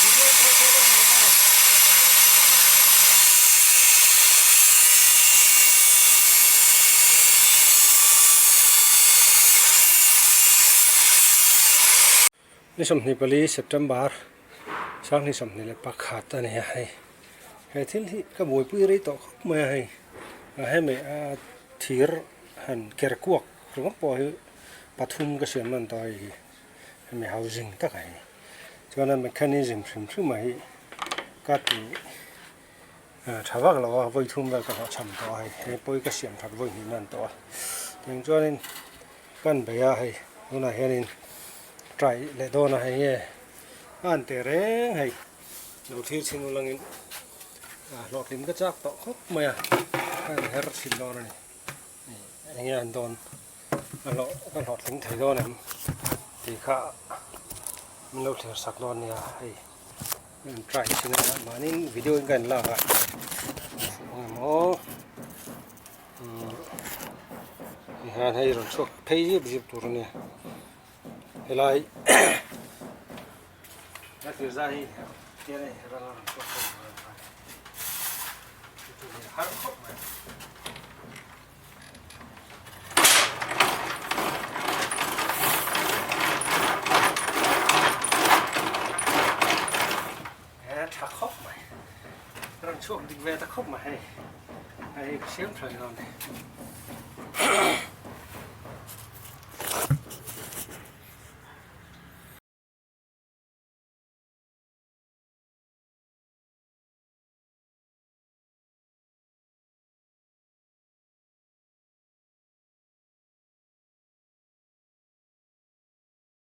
Ni 24 September sanghnih 21 a ni a hei he thil hi ka buaipui rei tawh khawp mai a hei a hemi a thir han ker kuak ringawt pawh hi pathum ka siam hman tawh a hei hi hemi housing tak a hi chuan a mechanism hrim hrim a hi ka ti tha vak lo a vawi thum vel ka hlawh cham tawh a hei he pawh hi ka siam that vawi hnih nan tawh a tiang chuanin kan bei a hei tunah hianin try leh dawn a hei nge a han teh reng hei lo thlir chhin ulangin hlawhtling ka chak tawh khawp mai a ka han her chhin dawn a ni eng nge an dawn ka hlawh ka hlawhtling thei dawn em tih kha min lo thlir sak dawn nia hei an try chhin a mahni video in ka en lak a engemaw hian hei rawn chhuak phei zip zip tur a nia helai a thir zai hi hian hei rang a rawn chhuak phei tur a ni har khawp mai. Tha khawp mai rawn chhuak dik ve ta khawp mai hei hei ka siam tha ni dawn ni.